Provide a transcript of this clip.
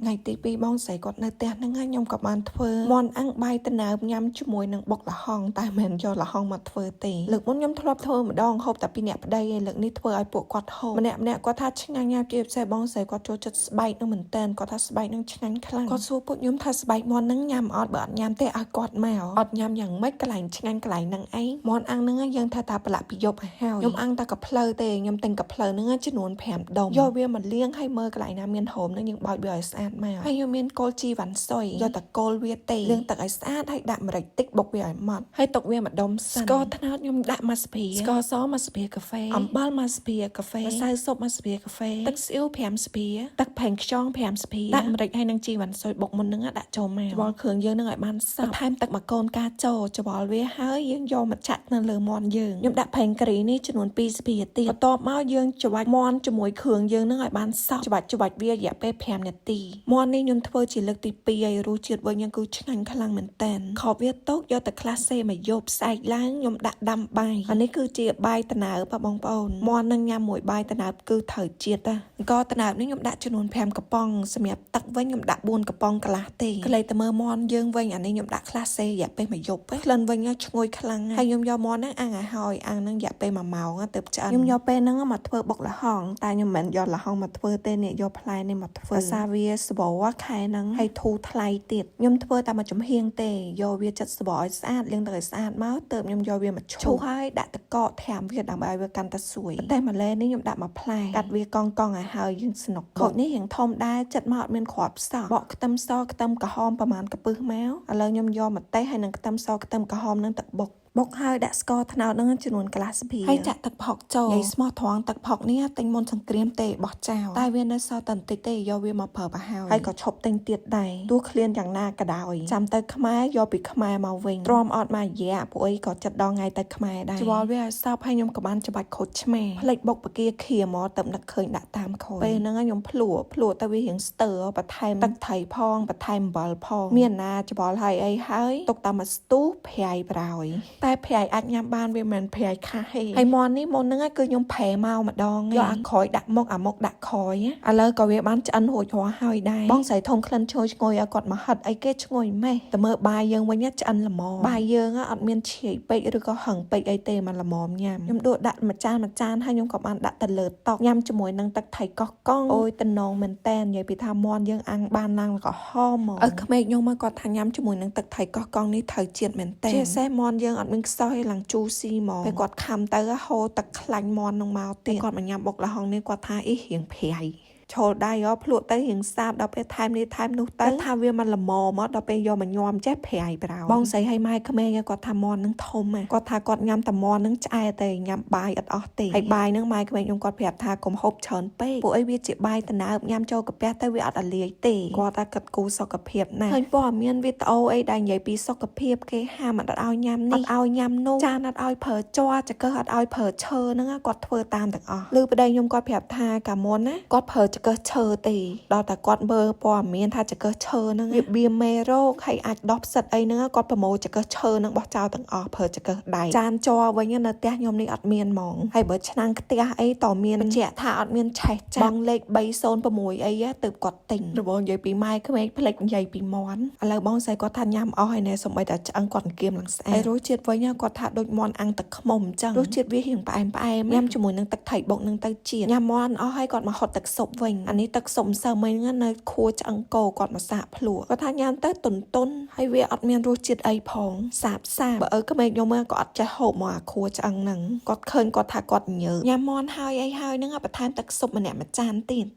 ថ្ងៃទី2បងស្រីគាត់នៅផ្ទះហ្នឹងហើយខ្ញុំក៏បានធ្វើមាន់អាំងបាយត្នោតញ៉ាំជាមួយនឹងបុកល្ហុងតែមិនយកល្ហុងមកធ្វើទេលើកមុនខ្ញុំធ្លាប់ធ្វើម្ដងហូបតែពីអ្នកប្តីឯងលើកនេះធ្វើឲ្យពួកគាត់ហូបម្នាក់ម្នាក់គាត់ថាឆ្ងាញ់ណាស់ជាពិសេសបងស្រីគាត់ចូលចិត្តស្បែកនឹងមែនតើគាត់ថាស្បែកនឹងឆ្ងាញ់ខ្លាំងគាត់សួរពួកខ្ញុំថាស្បែកមាន់នឹងញ៉ាំអត់បើអត់ញ៉ាំទេឲ្យគាត់មកអត់ញ៉ាំយ៉ាងម៉េចកន្លែងឆ្ងាញ់កន្លែងហ្នឹងឯងមាន់អាំងហ្នឹងយើងថាថាប្រឡាក់ពីយប់ឲ្យហើយខ្ញុំអាំងតែកាផ្លូវទេខ្ញុំទិញកាផ្លូវហ្នឹងចំនួន5ដុំយកវាមកលាងឲ្យមើលកន្លែងណាមានហូមហ្នឹងយើងបោចវាឲ្យស្អាតមកហើយខ្ញុំមានកូលជីវ៉ាន់ស៊ុយយកតែកូលវាទេលាងទឹកឲ្យស្អាតហើយដាក់ម្រេចតិចបុកវាឲ្យម៉ត់ហើយទុកវាម្ដុំសិនស្ករត្នោតខ្ញុំដាក់មួយស្លាបស្ករសមួយស្លាបកាហ្វេអំបិលមួយស្លាបកាហ្វេម្សៅស៊ុបមួយស្លាបកាហ្វេទឹកស៊ីអ៊ីវ5ស្លាបទឹកប្រេងខ្យង5ស្លាបដាក់ម្រេចហើយនឹងជីវ៉ាន់ស៊ុយបុកមុនហ្នឹងដាក់ចូលមកច្បល់គ្រឿងយើងនឹងឲ្យបានសព្វបន្ថែមទឹកមួយកូនកាចូលច្បល់វាហើយយើងយកមកចាក់នៅលើមាន់យើងខ្ញុំដាក់ប្រេងការីនេះចំនួន2ស្លាបទៀតបន្ទាប់មកយើងច្របាច់មាន់ជាមួយគ្រឿងយើងនឹងឲ្យបានសព្វច្របាច់ច្របាច់វារយៈពេល5នាទីមាន់នេះខ្ញុំធ្វើជាលើកទី2ហើយរសជាតិវិញគឺឆ្ងាញ់ខ្លាំងមែនតើខប់វាទុកយកទៅក្លាសេមកយប់ស្អែកឡើងខ្ញុំដាក់ដាំបាយអានេះគឺជាបាយត្នោតបងប្អូនមាន់នឹងញ៉ាំមួយបាយត្នោតគឺត្រូវជាតិណាអង្គត្នោតនេះខ្ញុំដាក់ចំនួន5កំប៉ុងសម្រាប់ទឹកវិញខ្ញុំដាក់4កំប៉ុងកន្លះទេក្លែកទៅមើលមាន់យើងវិញអានេះខ្ញុំដាក់ក្លាសេរយៈពេលមួយយប់ក្លិនវិញឈ្ងុយខ្លាំងហើយខ្ញុំយកមាន់ហ្នឹងអាំងឲ្យហើយអាំងហ្នឹងរយៈពេល1ម៉ោងទៅឆ្អិនខ្ញុំយកពេលហ្នឹងមកធ្វើបុកល្ហុងតែខ្ញុំមិនមែនយកល្ហុងមកធ្វើទេនេះយកផ្លែនេះមកធ្វើភាសាវាសបោខែហ្នឹងហើយធូរថ្លៃទៀតខ្ញុំធ្វើតែមួយចំហៀងទេយកវាចិត្តសបោឲ្យស្អាតលាងទឹកឲ្យស្អាតមកទើបខ្ញុំយកវាមកឈូសហើយដាក់ទឹកកកត្រាំវាដើម្បីឲ្យវាកាន់តែស្រួយតែម្លែនេះខ្ញុំដាក់មួយផ្លែកាត់វាកង់កង់ឲ្យហើយយើងស្នុកខូចនេះរៀងធំដែរចិត្តមកអត់មានគ្រាប់សោះបកខ្ទឹមសខ្ទឹមក្រហមប្រហែលកពឹសមកឥឡូវខ្ញុំយកម្ទេសហើយនឹងខ្ទឹមសខ្ទឹមក្រហមនឹងទៅបុកបុកហើយដាក់ស្ករត្នោតនឹងចំនួនកន្លះស្លាបហើយចាក់ទឹកផុកចូលនិយាយស្មោះត្រង់ទឹកផុកនេះទិញមុនសង្គ្រាមទេបោះចោលតែវានៅសល់តែបន្តិចទេយកវាមកប្រើប្រហើយហើយក៏ឈប់ទិញទៀតដែរទោះឃ្លានយ៉ាងណាក៏ដោយចាំទៅខ្មែរយកពីខ្មែរមកវិញទ្រាំអត់មករយៈពួកអីក៏ចិត្តដល់ថ្ងៃទៅខ្មែរដែរច្បល់វាឲ្យសព្វហើយខ្ញុំក៏បានច្បាច់ខូចឆ្មាផ្លេចបុកបកាខៀមកទៅនឹកឃើញដាក់តាមក្រោយពេលហ្នឹងខ្ញុំភ្លក់ភ្លក់ទៅវារៀងស្ទើបន្ថែមទឹកត្រីផងបន្ថែមអំបិលផងមានណាច្បល់ហើយអីហើយទុកតាមមួយស្ទុះប្រៃប្រោយតែប្រៃអាចញ៉ាំបានវាមិនប្រៃខាស់ទេហើយមាន់នេះមុនហ្នឹងគឺខ្ញុំប្រែមកម្ដងយកអាក្រោយដាក់មុខអាមុខដាក់ក្រោយឥឡូវក៏វាបានឆ្អិនរួចរាល់ហើយដែរបងស្រីធំក្លិនឈ្ងុយឈ្ងុយឲ្យគាត់មកហិតអីគេឈ្ងុយម៉េះតែមើលបាយយើងវិញឆ្អិនល្មមបាយយើងអត់មានឈាយពេកឬក៏ហឹងពេកអីទេមកល្មមញ៉ាំខ្ញុំដួសដាក់មួយចានមួយចានហើយខ្ញុំក៏បានដាក់ទៅលើតុញ៉ាំជាមួយនឹងទឹកថៃកោះកុងអូយតំណងមែនតែននិយាយពីថាមាន់យើងអាំងបានឡើងក៏ហមហ្មងឪក្មេកខ្ញុំមកគាត់ថាញ៉ាំជាមួយនឹងទឹកថៃកោះកុងនេះត្រូវជាតិមែនតែនជាពិសេសមាន់យើងអត់មានខ្សោយឡើងជូស៊ីហ្មងពេលគាត់ខំទៅហូរទឹកខ្លាញ់មាន់នឹងមកទៀតគាត់មកញ៉ាំបុកល្ហុងនេះគាត់ថាអ៊ីរៀងប្រៃឈលដៃហ៎ភ្លក់ទៅរៀងសាបដល់ពេលថែមនេះថែមនោះទៅថាវាមិនល្មមមកដល់ពេលយកមកញ៉ាំចេះប្រៃប្រោបងស្រីឲ្យម៉ែក្មេងគាត់ថាមាន់នឹងធំគាត់ថាគាត់ញ៉ាំតែមាន់នឹងឆ្អែតទេញ៉ាំបាយអត់អស់ទេហើយបាយនឹងម៉ែក្មេងខ្ញុំគាត់ប្រាប់ថាកុំហូបច្រើនពេកពួកអីវាជាបាយតណើបញ៉ាំចូលកាពះទៅវាអត់អាលាយទេគាត់ថាគិតគូរសុខភាពណាស់ឃើញព័ត៌មានវីដេអូអីដែលនិយាយពីសុខភាពគេហាមអត់ឲ្យញ៉ាំនេះអត់ឲ្យញ៉ាំនោះចានអត់ឲ្យប្រើជ័រចង្កឹះអត់ឲ្យប្រើឈើហ្នឹងគាត់ធ្វើតាមទាំងអស់ឬប្តីខ្ញុំគាត់ប្រាប់ថាកាមុនណាគាត់ប្រើចង្កឹះឈើទេដល់តែគាត់មើលព័ត៌មានថាចង្កឹះឈើហ្នឹងវាបៀមេរោគហើយអាចដោះផ្សិតអីហ្នឹងគាត់ប្រមូលចង្កឹះឈើហ្នឹងបោះចោលទាំងអស់ប្រើចង្កឹះដែកចានជ័រវិញនៅផ្ទះខ្ញុំនេះអត់មានហ្មងហើយបើឆ្នាំងខ្ទះអីតមានបញ្ជាក់ថាអត់មានឆេះចាបងលេខ306អីទើបគាត់ទិញរបងនិយាយពីម៉ែក្មេកផ្លេចនិយាយពីមាន់ឥឡូវបងស្រីគាត់ថាញ៉ាំអស់ហើយណែសំបីតែឆ្អឹងគាត់អង្គៀមឡើងស្អាតហើយរសជាតិវិញគាត់ថាដូចមាន់អាំងទឹកខ្មុំអញ្ចឹងរសជាតិវារៀងផ្អែមផ្អែមញ៉ាំជាមួយនឹងទឹកថៃបុកនឹងទៅជាតិញ៉ាំមាន់អស់ហើយគាត់មកហត់ទឹកស៊ុបវិញអានេះទឹកស៊ុបម្សិលមិញហ្នឹងនៅខួឆ្អឹងគោគាត់មកសាកភ្លក់គាត់ថាញ៉ាំទៅតុនតុនហើយវាអត់មានរសជាតិអីផងសាបសាបបើឪក្មេកខ្ញុំក៏អត់ចេះហូបមកអាខួឆ្អឹងហ្នឹងគាត់ឃើញគាត់ថាគាត់ញើញ៉ាំមាន់ហើយអីហើយហ្នឹងបន្ថែមទឹកស៊ុបម្នាក់មួយចានទៀត។